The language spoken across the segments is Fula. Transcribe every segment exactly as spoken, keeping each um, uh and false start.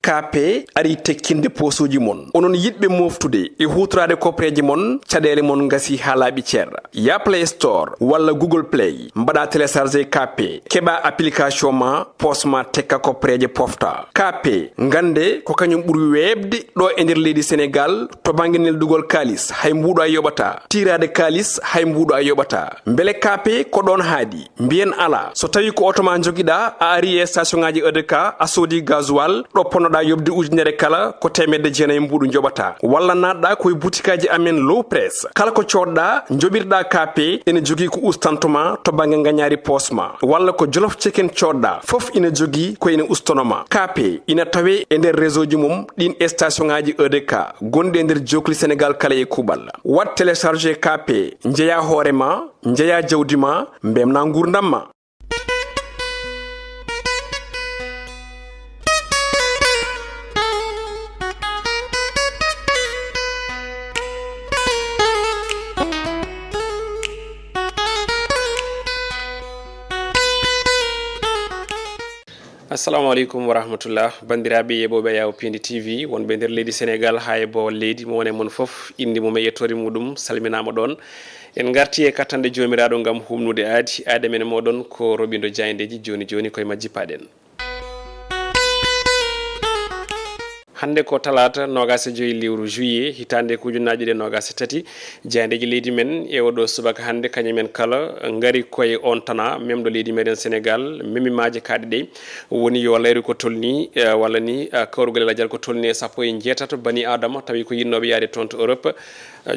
K P ari tekkinde poosuuji mon. Onon yiɗɓe mooftude e huutoraade kopreeje mon, caɗeele mon ngasi haa laaɓi cer. Ya Play Store walla Google Play, mbaɗa télécharger K P, keɓa application ma, poos ma tekka kopreeje pofta. K P, ngannde ko kañum ɓuri weeɓde ɗo e nder leydi Senegaal to bannge neldugol kaalis, hay mbuuɗo a yoɓata. Tiiraade kaalis, hay mbuuɗo a yoɓata. Mbele K P ko ɗoon haaɗi? Mbiyen alaa. So tawii ko oto ma njogiɗaa, a ari e station ŋaaji E D K, a soodi gasoil, ɗo ponnoɗaa yoɓde ujunere kala, ko teemedde jeenayi mbuuɗu njoɓataa. Walla naatɗaa ko e butikaaji amen Low Press. Kala ko coodɗaa, njoɓirɗaa K P, ene jogii ko ustanto ma to bannge ngañaari poos ma. Walla ko Jolof Chicken coodɗaa, fof ina jogii ko ene ustono ma. K P ina tawee e nder réseau ji mum ɗiin e station ŋaaji E D K gonɗi e nder jookli Senegaal kala e kuuɓal. Waɗ télécharger K P, njeyaa hoore ma, njeyaa jawdi ma, mbemnaa nguurndam ma. Assalamu aleykum wa rahmatullah. Banndiraaɓe yeɓooɓe Yawo Pindi T V, wonɓe nder leydi Senegaal haa e boowal leydi, mo won e mon fof, innde mum e yettoode muɗum, salminaama ɗoon. En ngartii e kattanɗe Joomiraaɗo ngam humnude aadi. Aadi men e mooɗon ko roɓindo jaayndeeji. Jooni jooni, koye majji paaɗen. Hannde ko talaata noogaas e joy lewru juillet, hitaande ko ujunnaaje ɗiɗi e noogaas e tati. Jaayndeeji leydi men e oɗo subaka hannde, kañum en kala ngari koye on tana memɗo leydi meɗen Senegaal, memi maaje kaaɗe ɗe. Woni yo layru ko tolni, eh, walla ni, eh, kawrugol e lajal ko tolni e sappo e njeetato bani Aadama, tawi ko yinnooɓe yaade toon to Europe.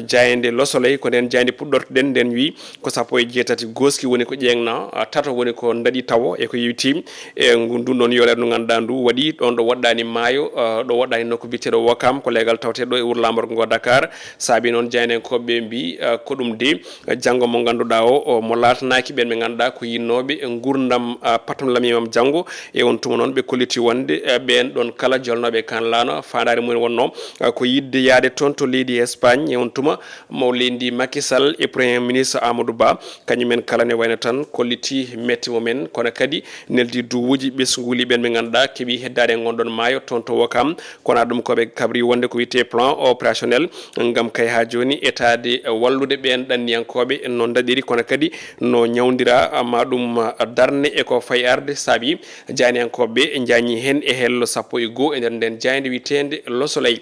Jaaynde Le Soleil, ko nden jaaynde puɗɗortoɗen, nden wi ko sappo e jeetati gooski woni ko ƴeeŋna, a, tato woni ko ndaɗi tawo, e ko yewti e ngu, ndun ɗon yooleeɗo ndu ngannduɗaa ndu waɗi ɗon ɗo woɗɗaani maayo, a, ɗo woɗɗaani nokku biyeteeɗo Wokam, ko leegal tawteeɗo ɗo e wuro laamorgo ngo Dakar. Saabi noon jaayndenkooɓe ɓe mbi, a, ko ɗum de, a, janngo mo ngannduɗaa o, o, mo laatanaaki ɓeen ɓe ngannduɗaa ko yinnooɓe e nguurndam, a, patum lamimam janngo. E on tuma noon ɓe kolliti wonde, a, ɓeen ɗon kala jolnooɓe kan laana, faandaare mumen wonno, a, ko yiɗde yaade toon to leydi Espagne. E on tuma Mawlidi Macky Sall e Premier Ministre Amadou Ba, kañum en kala ne wayno tan kolliti metti mumen, kono kadi neldi duwuuji ɓesnguuli ɓeen ɓe ngannduɗaa keɓi heddaade e ngonɗon maayo toon to Wokam. Kono ɗum ko ɓe kabri wonde ko wiyetee plan opérationnel ngam kay haa jooni etaade wallude ɓeen ɗanniyankooɓe no ndaɗiri, kono kadi no ñawndira ma ɗum darne e ko fayi arde saabi Jaayndiyankooɓe ɓe njaññi heen e hello sappo e goo e nder ndeen jaaynde wiyeteende Le Soleil.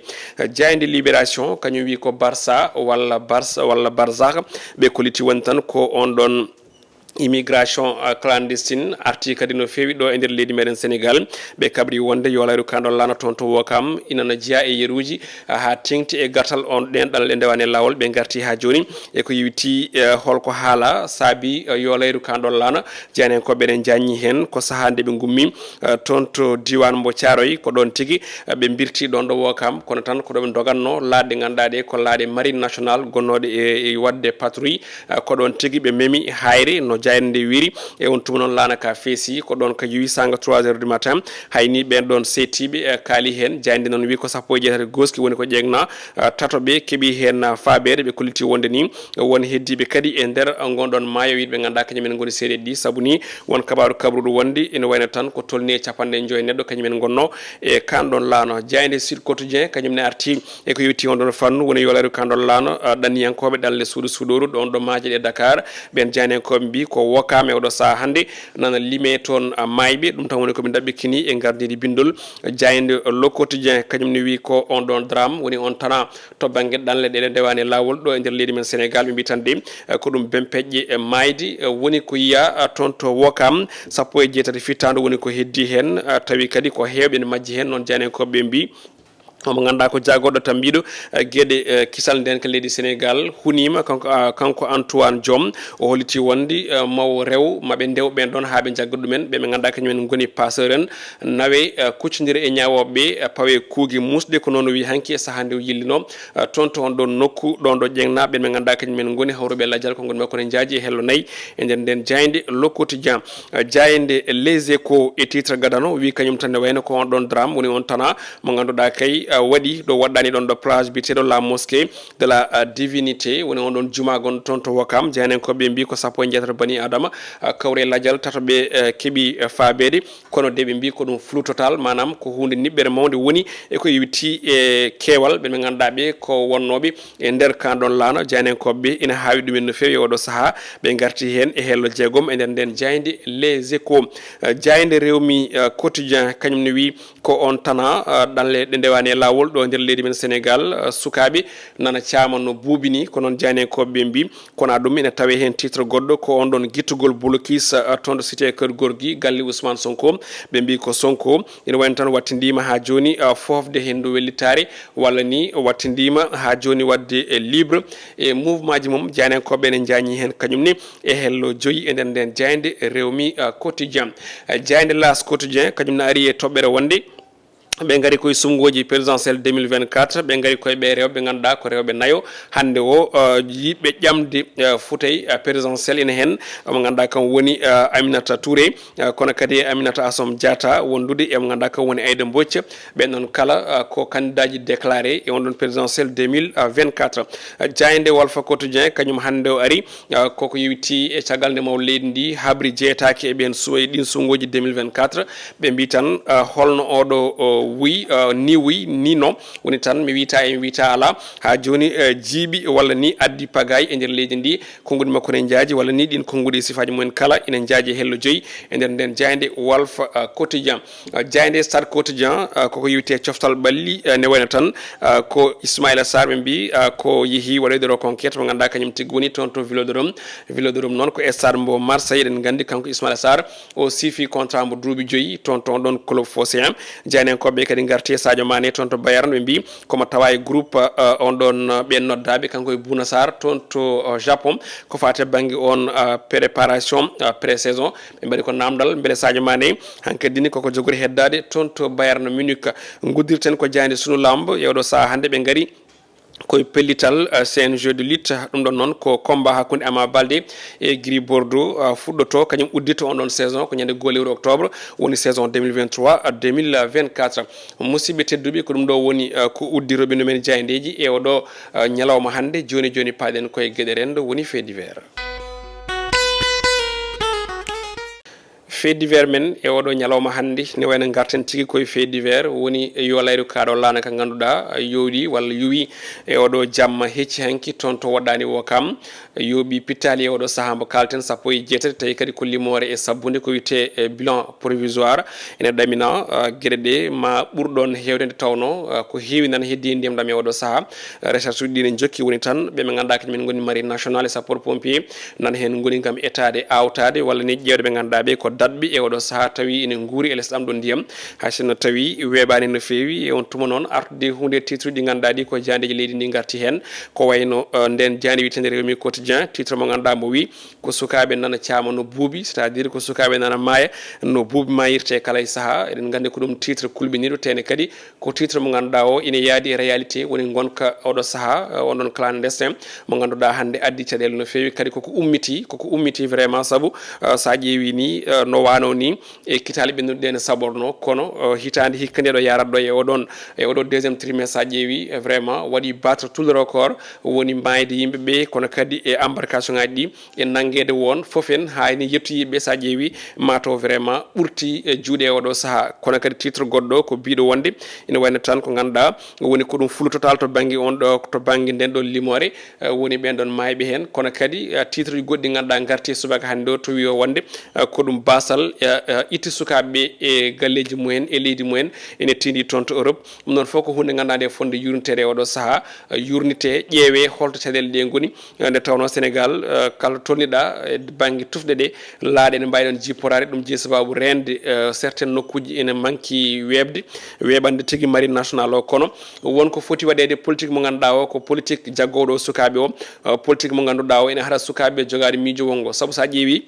Jaaynde Libération, kañum wi ko Barça walla Barça walla Barzakh, ɓe kolliti woni tan ko on ɗon immigration, uh, clandestine arti kadi no feewi ɗo e nder leydi meɗen Senegal. Ɓe kabri wonde yoolayru ka ɗon laana toon to Wokam ina no jeyaa e yeruuji, uh, haa teŋti e gartal on ɗeen ɗanle ndewane laawol. Ɓe ngarti haa jooni e ko yewti, uh, holko haala saabi, uh, yoolayru ka ɗon laana. Jaayndiyankooɓe ɓe ne njaññi heen ko sahaa nde ɓe ngummi, eh, toon to diiwaan mbo Caaroy, ko ɗoon tigi, eh, ɓe mbirti ɗoon ɗo Wokam, kono tan ko ɗo ɓe ndogatnoo laaɗe ngannduɗaa ɗe ko laaɗe Marine Nationale gonnooɗe e, e waɗde patrouille, eh, ko ɗoon tigi ɓe memi hayre no jaaynde nde wiyri, e on tuma noon laana ka feesi, ko ɗoon ka yowi saanga trois heures du matin, hay ni ɓeen ɗoon seetiiɓe, eh, kaali heen, jaaynde noon wi ko sappo e jeetati gooski woni ko ƴeeŋna, eh, tato ɓe keɓi heen, eh, faabeede, ɓe kolliti wonde ni, won heddiiɓe kadi e nder ngon ɗon maayo, wiɗɓe ngannduɗaa kañum en ngoni seedeeɗi ɗi. Sabu ni won kabaaru kabruɗo wonde ene wayno tan ko tolni e capanɗe joy neɗɗo kañum en ngonno e kan ɗon laana. Jaaynde Sud Quotidien kañum ne arti e ko yewti on ɗon fannu, woni yoolayru kan ɗon laana, ah, ɗanniyankooɓe ɗanle suudu suuɗooru ɗon ɗo maaje ɗe Dakar. Ɓeen jaayndiyankooɓe mbi ko Wokam e oɗo sahaa hannde nana lime toon, ah, maayɓe. Ɗum tan woni ko ɓe ndaɓɓikini e ngardiidi binndol. Jaaynde Le Quotidien kañum ne wi ko on ɗon drame woni on tana to bannge ɗanle ɗe ndewaani laawol ɗo e nder leydi men Senegal, ɓe mbi tan de, eh, ko ɗum bempeƴƴe, eh, maaydi, eh, woni ko yiya, eh, toon to Wokam, sappo e jeetati fittaandu woni ko heddi heen, eh, tawi kadi ko heewɓe ne majji heen, noon jaayndiyankooɓe ɓe mbi. Omo ngannduɗaa ko jagorɗo tambiiɗo, eh, geɗe, eh, kisal nden ka leydi Senegal, huniima kanko, ah, kanko Antoine Diome, o holliti wonde, eh, maw rew maɓe ndew ɓeen ɗoon haa ɓe njagga ɗumen, ɓe ɓe ngannduɗaa kañum en ngoni passeur en, nawe, eh, kuccondire e ñaawooɓe ɓe, eh, pawe kuuge muusɗe, ko noon o wiyi hanki e sahaa nde o yillino, eh, toon to on ɗoon nokku, ɗoon ɗo ƴeeŋnaaɓe ɓe ngannduɗaa kañum en ngoni hawruɓe lajal, ko ngoni makko ne njaaji e hello nayi e nder ndeen jaaynde Le Quotidien. Eh, jaaynde Les Échos e titre gadano wiyi kañum tan ne wayno ko on ɗoon drame woni on tana mo ngannduɗaa kay eh, waɗi ɗo waɗɗani ɗon ɗo plage biyeteɗo La Mosquée de la, eh, Divinité, woni on ɗon juma gonɗo toon to Wakam. Jaynankooɓe mbi ko sappo e jeetato bani Adama, eh, kawre lajal tato ɓe, eh, keɓi, eh, faabeede, kono de ɓe mbi ko ɗum flou total, maanaam ko huunde niɓɓere mawnde woni e ko yowiti e keewal ɓe ɓe ngannduɗaa ɓe ko wonnooɓe e nder kan ɗon laana. Jaynankooɓe ɓe ina haawi ɗumen no feewi e oɗo sahaa, ɓe ngarti heen e hello jeegom e nder nden jaaynde Les Échos. Eh, jaaynde Rewmi, eh, Quotidien kañum ne wi ko on tana, eh, ɗanle ɗe ndewaani e laawol ɗo nder leydi men Sénégal, eh, sukaaɓe nana caama no buubi ni, ko noon jaynankooɓe ɓe mbi. Kono ɗum ina tawe heen titre goɗɗo, ko on ɗon gittugol bolokis, eh, toon ɗo cité Keur Gorgui, galle Ousmane Sonko. Ɓe mbi ko Sonko ina wayno tan wattindiima haa jooni, eh, foofde heen ɗo wellitaare, walla ni wattindiima haa jooni waɗde, eh, libre e mouvement ji mum. Jaynankooɓe ene njaañi heen kañum ne e hello joyi e nder nden jaaynde Rewmi, eh, Quotidien. Eh, jaaynde L'As Quotidien kañum ne ari e toɓɓere wonde ɓe ngari koye sunnguuji présidentielle deux mille vingt-quatre, ɓe ngari koye ɓe rewɓe ɓe ngannduɗaa ko rewɓe nayo. Hannde o, eh, yiɗɓe ƴamde, eh, futey, eh, présidentielle ina heen, mo ngannduɗaa kam woni, eh, Aminata Touré, eh, kono kadi e Aminata Assome Diatta wondude e mo ngannduɗaa kam woni Aïda Mbodj. Ɓen ɗon kala, eh, ko candidat ji déclaré e on ɗon présidentielle deux mille vingt-quatre. Eh, jaaynde Walf Quotidien kañum hannde o ari, eh, koko yowiti e caggal nde maw leydi ndi habri jeyetaake e ɓen su-, e ɗin sunnguuji deux mille vingt-quatre. Ɓe mbi tan, eh, holno oɗo, o, wuy, eh, ni wuy, ni no. Woni tan mi wiyta e mi wiyta alaa. Haa jooni, eh, jiiɓi walla ni addi pagaay e nder leydi ndi. Konnguɗi makko ne njaaji, walla ni ɗin konnguɗi sifaaji mumen kala ina njaaji e hello joyi e nder nden jaaynde Walf, eh, Quotidien. Eh, jaaynde Stade Quotidien, eh, koko yowiti e coftal ɓalli, eh, ne wayno tan, eh, ko Ismaïla Sarr ɓe mbi, eh, ko yehi waɗoyde reconquête mo ngannduɗaa kañum tigi woni toon to Vélodrome. Vélodrome noon ko stade mbo Marseille, eɗen nganndi kanko Ismaïla Sarr o siifi contrat mbo duuɓi joyi toon, toon ɗon club phocéen. Jaynankooɓe kadi ngarti e Sadio Mané toon to Bayern, ɓe mbi komo tawa e groupe, eh, on ɗon, eh, ɓen noddaaɓe, kanko e Bouna Sarr toon to, eh, Japon, ko faati e bannge on, eh, préparation, eh, pré-saison. Ɓe mbaɗi ko namdal mbele Sadio Mané hankadi ni koko jogori heddaade toon to Bayern Munich. Nguddirten ko jaaynde Sunu Lamb e oɗo sahaa hannde ɓe ngari koye pellital, eh, C N G de lutte. Ɗum ɗon noon ko combat hakkunde Ama Baldé e Gris Bordeaux, eh, fuɗɗoto, kañum uddito on ɗon saison ko ñande goo lewru octobre, woni saison deux mille vingt-trois à deux mille vingt-quatre. Musidɓe tedduɓe, ko ɗum ɗo woni, eh, ko uddi roɓino men jaayndeeji e oɗo, eh, ñalawma hannde. Jooni jooni paaɗen koye geɗe renndo, woni fait divers. Fait divers men e oɗo ñalawma hannde, ne wayno ngarten tigi koye fait divers, woni yo layru kaaɗo laana ka ngannduɗaa yowɗi walla yowi e oɗo jamma hecci hanki toon to woɗɗaani o kam. Yooɓi pittaali e oɗo sahaa mbo kaalten sappo e jeetati, tawi kadi ko limoore e sabbunde ko wiyetee, eh, bilan provisoire. Ene ɗamina, eh, geɗe ɗe ma ɓur ɗoon heewde nde tawnoo, eh, ko heewi nana heddii ndiyam ɗam e oɗo sahaa. Eh, recherche uji ɗi ne njokki woni tan ɓe ɓe ngannduɗaa kañum en ngoni marine nationale e sapeurs pompiers nana heen ngoni ngam etaade, aawtaade walla ni ƴeewde ɓe ngannduɗaa ɓe ko daɗɓe e oɗo sahaa tawi ene nguuri e les ɗam ɗo ndiyam. Hay sinno tawi weeɓaani no feewi e on tuma noon artude huunde titre uji ɗi ngannduɗaa ɗi ko jaandeeji leydi ndi ngarti heen. Ko wayno, eh, nden jaandi wiyeteende Rewmi Quotidien, titre mo ngannduɗaa mo wi ko sukaaɓe nana caama no buubi, c'est-à-dire ko sukaaɓe nana maaya no buubi maayirte kala e sahaa. Eɗen nganndi ko ɗum titre kulɓiniiɗo, tene kadi ko titre mo ngannduɗaa o ina yaadi e réalité woni ngonka oɗo sahaa, eh, on ɗon clandestin mo ngannduɗaa hannde addi caɗeele no feewi, kadi koko ummiti, koko ummiti vraiment, sabu, eh, sa ƴeewi ni, eh, no wano ni e kitaale ɓennuɗe ɗe ne saɓorno, kono, eh, hitaande hikka nde ɗo yarat ɗo e oɗon, e oɗo deuxième trimestre sa ƴeewi, eh, vraiment waɗi battre tout le record, woni maayde yimɓe ɓe, kono kadi e embarcation ngaji ɗi e nanngeede won fof en, haa ene yettoyi ɓe, so a ƴeewi, mataw vraiment ɓurti e juuɗe e oɗo sahaa. Kono kadi titre goɗɗo ko biiɗo wonde ina wayno tan ko ngannduɗaa woni ko ɗum flou total to bannge on ɗo, to bannge nden ɗon limoore, eh, woni ɓen ɗon maayɓe heen. Kono kadi, eh, titre uji goɗɗi ngannduɗaa ngarti e subaka hannde o to wiyo wonde, eh, ko ɗum baasal, eh, eh, itti sukaaɓe ɓe e galleeji mumen e leydi mumen ene tindi toon to Europe. Ɗum noon fof ko huunde ngannduɗaa nde fonde yurniteede e oɗo sahaa, eh, yurnite, ƴeewe holto caɗeele ɗe ngoni. Nde tawnoo Sénégal, eh, kala tolniɗaa e bannge tufɗe ɗe, laaɗe ene mbaawi ɗoon jipporaade. Ɗum jeyi sabaabu reende, eh, certaines nokkuuji ene manki weeɓde, weeɓande tigi marine nationale o. Kono won ko foti waɗeede politique mo ngannduɗaa o, ko politique jaggooɗo sukaaɓe o, eh, politique mo ngannduɗaa o ene haɗa sukaaɓe jogaade miijo wonngo. Sabu so a ƴeewi,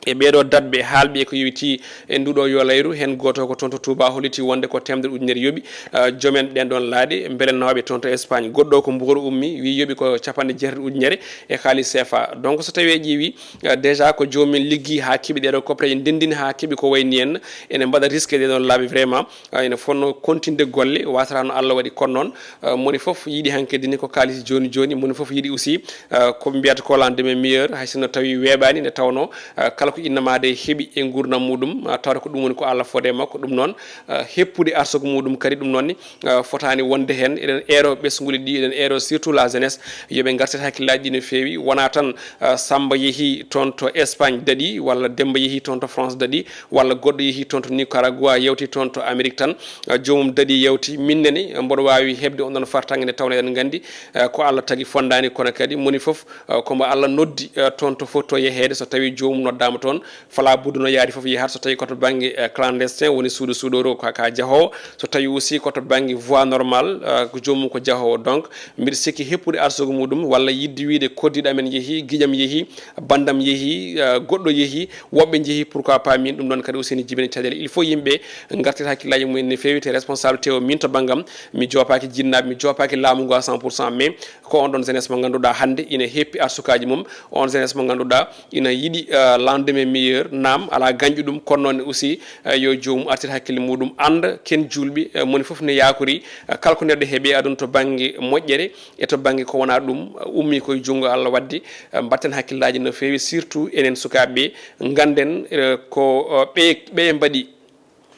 E ɓeeɗo daɗɓe haalɓe e ko yowitii e nduɗo yo layru, heen gooto ko toon to Touba holliti wonde ko teemedere ujunere yoɓi, ah, joomen ɗeen ɗoon laaɗe mbelenooɓe toon to Espagne. Goɗɗo ko Mbooro ummi, wi yoɓi ko capanɗe jeetati ujunere e kaalis C F A. Donc, so tawii ƴeewi, ah, déjà ko joomum en liggi haa keɓi ɗeeɗo koppareeje, ndenndini haa keɓi ko wayni en, ene mbaɗa risque ɗee ɗoon laabi vraiment. Ah, ene fotnoo continde golle, waasata no Allah waɗi kono noon, ah, moni fof yiɗi hankadi ni ko kaalis jooni jooni, moni fof yiɗi aussi, ah, ko mbiyata ko l'an demain meilleur, hay sinno tawi weeɓaani nde tawnoo, ah, kala ko innamaade heɓi e nguurndam muɗum, ah, tawata ko ɗum woni ko Allah fodde e makko. Ɗum noon, ah, heppude arsugu muɗum kadi ɗum noon ni, ah, fotaani wonde heen. Eɗen eero ɓesnguuli ɗi, eɗen eero surtout la jeunesse, yo ɓe ngartir hakkillaaji ɗi no feewi. Wonaa tan, ah, Samba yehi toon to Espagne daɗi, walla Demba yehi toon to France daɗi, walla goɗɗo yehi toon to Nicaragua, yewti toon to Amérique tan, ah, joomum daɗi yewti. Min nene, mboɗo waawi heɓde on ɗon fartaŋŋe nde tawnoo eɗen nganndi, ah, ko Allah tagi fonndaani, kono kadi moni fof, ah, ko mbo Allah noddi, ah, toon to fotto yeheede. So tawii joomum noddaama toon, fala buddu no yaadi fof yahat. So tawii ko to bannge, eh, clandestin woni suudu suudoru, ko ka jahoowo. So tawii aussi ko to bannge voie normale, ah, ko joomum ko jahoowo. Donc, mbiɗa sikki heppude arsugu muɗum walla yiɗde wiyde koddiiɗo amen yehi, giƴam yehi, banndam yehi, ah, goɗɗo yehi, woɓɓe njehi, pourquoi pas min? Ɗum ɗoon kadi aussi ne jibina caɗeele. Il faut yimɓe ngartira hakkillaaji mumen no feewi, te responsabilité o min to banngam, mi joopaaki jinnaaɓe, mi joopaaki laamu ngu à cent pour cent, mais ko on ɗon jeunesse mo ngannduɗaa hannde ina heppi arsukaaji mum, on jeunesse mo ngannduɗaa ina yiɗi, euh, lendemain meilleur, naam, alaa gañƴuɗum, kono noon aussi, euh, yo joomum artir hakkille muɗum, annda ken juulɓe, euh, moni fof ne yaakori, euh, kala ko neɗɗo heɓi aduna to bannge moƴƴere e to bannge ko wonaa ɗum, euh, ummii koye junngo Allah. Waɗde, euh, mbatten hakkillaaji no feewi, surtout enen sukaaɓe ɓe, ngannden, euh, ko, euh, ɓe, ɓe mbaɗi,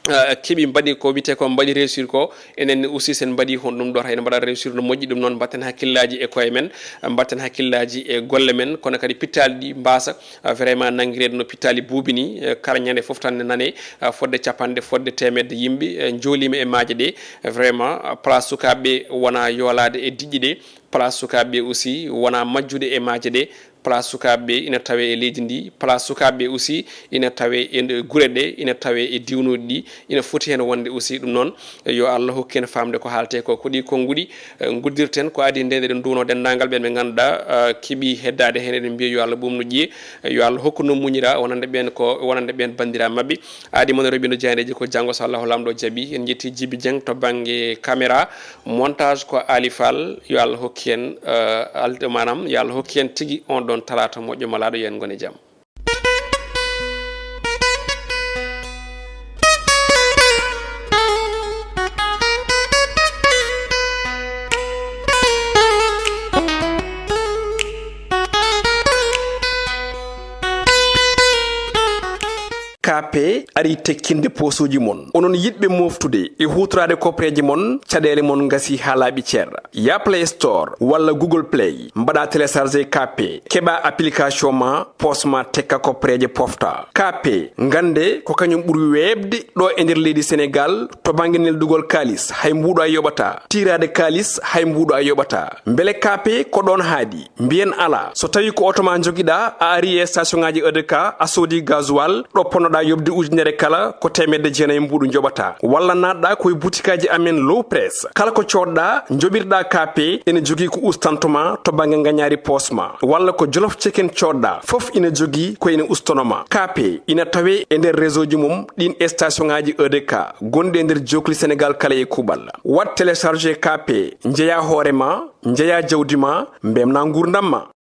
euh, keɓi mbaɗi ko wiyetee ko mbaɗi réussir ko, enen aussi sen mbaɗi honɗum ɗo, hayno mbaɗa réussir no moƴƴi. Ɗum noon, mbatten hakkillaaji e koye men, mbatten hakkillaaji e golle men, kono kadi pittaali ɗi mbaasa, ah, vraiment nanngireede no pittaali buubi ni, eh, kala ñande fof tan ne nane, ah, fodde capanɗe, fodde teemedde yimɓe, eh, njooliima e maaje ɗe. Vraiment, ah, place sukaaɓe ɓe wona yoolaade e diƴƴe ɗe, place sukaaɓe ɓe aussi wona majjude e maaje ɗe, place sukaaɓe ɓe ina tawe e leydi ndi, place sukaaɓe ɓe aussi ina tawe e nde, gure ɗe, ina tawe e diwnuuji ɗi, ina foti heen wonde aussi. Ɗum noon, yo Allah hokku en faamde ko haaletee ko. Ko ɗi konnguɗi, eh, nguddirten ko adii nde eɗen nduwno denndaangal ɓeen ɓe ngannduɗaa, eh, keɓi heddaade heen, eɗen mbiya yo Allah ɓuuɓnu ƴiye, eh, yo Allah hokku no muñira wonande ɓeen ko, wonande ɓeen banndiraaɓe maɓɓe. Aadi mon Robindo Diagne ji ko janngo so Allahu Laamɗo jaɓi. En njetti Jibi Dieng to bannge caméra, montage ko Ali Fall. Yo Allah hokku en, eh, alde, maanaam, yo Allah hokku en tigi on ɗon talaata moƴƴo malaaɗo. Yo en ngon e jam. K P ari tekkinde poosuuji mon. Onon yiɗɓe moftude e huutoraade koppareeje mon, caɗeele mon ngasi haa laaɓi cer. Ya Play Store walla Google Play, mbaɗa télécharger K P, keɓa application ma, poos ma tekka koppareeje pofta. K P, ngannde ko kañum ɓuri weeɓde ɗo e nder leydi Senegaal to bannge neldugol kaalis, hay mbuuɗo a yoɓataa. Tiiraade kaalis, hay mbuuɗo a yoɓataa. Mbele K P ko ɗoon haaɗi? Mbiyen alaa. So tawii ko oto ma njogiɗaa, a ari e station ŋaaji E D K, a soodi gasoil, ɗo ponnoɗaa yoɓde ujunere kala, ko teemedde jeenayi mbuuɗu njoɓataa. Walla naatɗaa ko e butikaaji amen Low Press. Kala ko coodɗaa, njoɓirɗaa K P, ene jogii ko ustanto ma to bannge ngañaari poos ma. Walla ko Jolof Chicken coodɗaa, fof ina jogii ko ene ustono ma. K P ina tawee e nder réseau ji mum ɗiin station ŋaaji E D K gonɗi e nder jookli Senegaal kala e kuuɓal. Waɗ télécharger K P, njeyaa hoore ma, njeyaa jawdi ma, mbelna nguurndam ma.